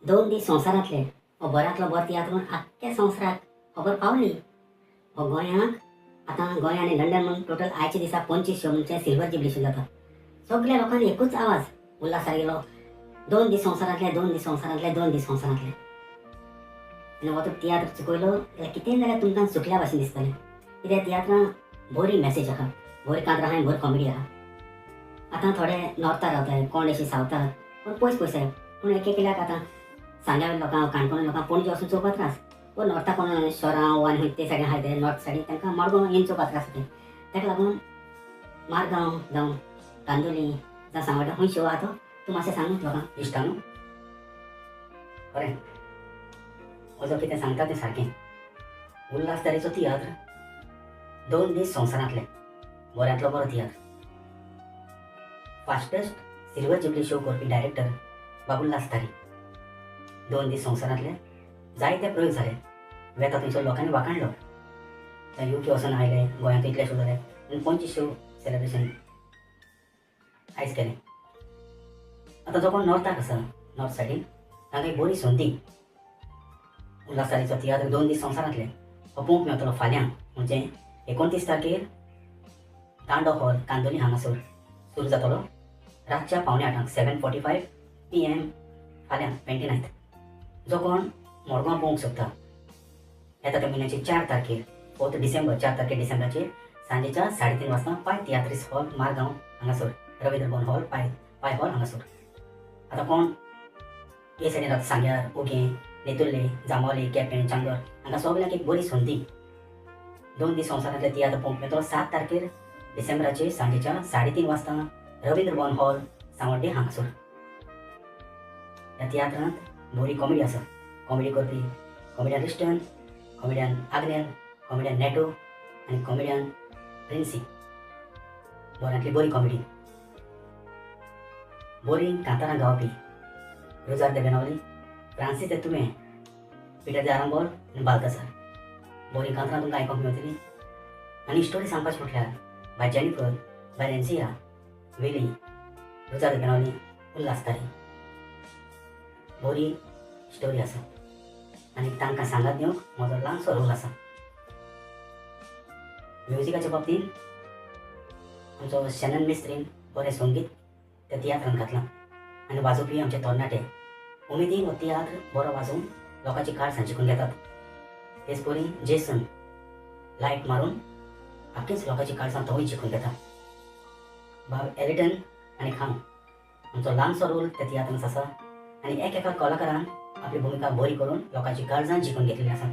दोन दीस संवसारांतले हो बऱ्यांतलो बरो तियात्र म्हूण आख्ख्या संवसाराक खबर पावली. हो गोंयांक आतां गोंय आनी लंडन म्हूण टोटल आयच्या दिसा 25 शो म्हणजे सिल्वर जुबली शो जाता. सगल्या लोकांनी एकूच आवाज उल्हास सारकेलो, दोन दीस संवसारांतले, दोन दीस संवसारांतले, दोन दीस संवसारांतले. आनी हो तो तियात्र चुकयलो जाल्यार कितेंय जाल्यार तुमकां चुकल्या भाशेन दिसतलें. कित्याक तियात्रां बरी मॅसेज आहा, बरी कांतरां आहा आनी बरी कॉमेडी आहा. आतां थोडे नॉर्थार रावताय, कोण अशी सावथार, कोण पयस पयस आहाय. पूण एक एकल्याक आतां सांग्या लोकांक, काणकोण लोकांक पणजे वचून चोवपाक त्रास. वो नॉर्था कोण शोरां वा आनी ते सायडीन आहाय ते नॉर्थ सायडीन तांकां मडगांव येवन चोवपाक त्रास जाता. ताका लागून मारगांव जावं कांदोली जावं सांगवाड्या खंय शो आहा तो तूं मातशें सांग लोकांक इश्टांक. बरें, हो जो कितें सांगता तें सारकें. उल्हास तारीचो तियात्र दोन दीस संवसारांतले बऱ्यांतलो बरो तियात्र. फास्टेस्ट सिल्वर जुबली शो करपी डायरेक्टर बाब उल्हास तारी. दोन दीस संवसारांतले जायते प्रयोग जाले, वेता थंयसर लोकांनी वाखाणलो. थंय युके वचून आयले, गोंयांत इतले शो जाले आनी 25 शो सेलेब्रेशन आयज केलें. आतां जो कोण नॉर्थाक आसा, नॉर्थ सायडीन, तांकां एक बरी संदी. उल्हास तारीचो तियात्र दोन दीस संवसारांतले हो पळोवंक मेळटलो फाल्यां म्हणजे 29 तारखेर दांडो हॉल कांदोली हांगासर सुरू जातलो रातच्या 7:45, 7:45 PM फाल्यां 29. जो कोण मडगांव पळोवंक सोदता येता त्या म्हयन्याचे 4 तारखेर, 4 डिसेंबर, 4 तारखेर डिसेंबराचेर सांजेच्या 3:30 वाजता पाय तियात्रीस हॉल मारगांव हांगासर, रवींद्र भवन हॉल पाय पाय हॉल हांगासर. आतां कोण हे सायडीन रावता, सांग्यार, उगें, नेतुर्ले, जांबावली, केपें, चांदोर, हांगा सगल्यांक एक बरी संदी. दोन दीस संवसारांतले तियात्र पळोवंक मेळटलो 7 तारखेर डिसेंबराचेर सांजेच्या 3:30 वाजता रवींद्र भवन हॉल सांवड्डे हांगासर. ह्या तियात्रांत बरी कॉमेडी आसा. कॉमेडी करपी comedian Riston, comedian Agnel, comedian Neto आनी कॉमेडियन प्रिन्सी. बऱ्यांतली बरी कॉमेडी, बरी कांतारां गावपी रुजार दे बेनावली, फ्रांसीस दे तुमे, पिटर दे आरांबोल आनी बाल्तासार. बरी कांतारां तुमकां आयकूंक मेळटली. आनी स्टोरी सांगपाची म्हटल्यार बाय जेनिफर, बाय रेन्सिया, विली, रुजार दे बेनावली, उल्हास तारी. बरी स्टोरी आसा आनी तांकां सांगात दिवंक म्हजो ल्हानसो रोल आसा. म्युजिकाच्या बाबतींत आमचो शनन मिस्त्रीन बरें संगीत त्या तियात्रान घातलां आनी वाजोवपी आमचे तरणाटे उमेदीन हो तियात्र बरो वाजोवन लोकांची काळजां जिखून घेतात. तेच परी जेसन लायट मारून आख्खीच लोकांची काळजां तोवूय जिखून घेता. बाब एलिटन आनी हांव आमचो ल्हानसो रोल त्या तियात्रांत आसा आनी एक एका कलाकारान आपली भुमिका बरी करून लोकांची काळजां जिखून घेतलेली आसात.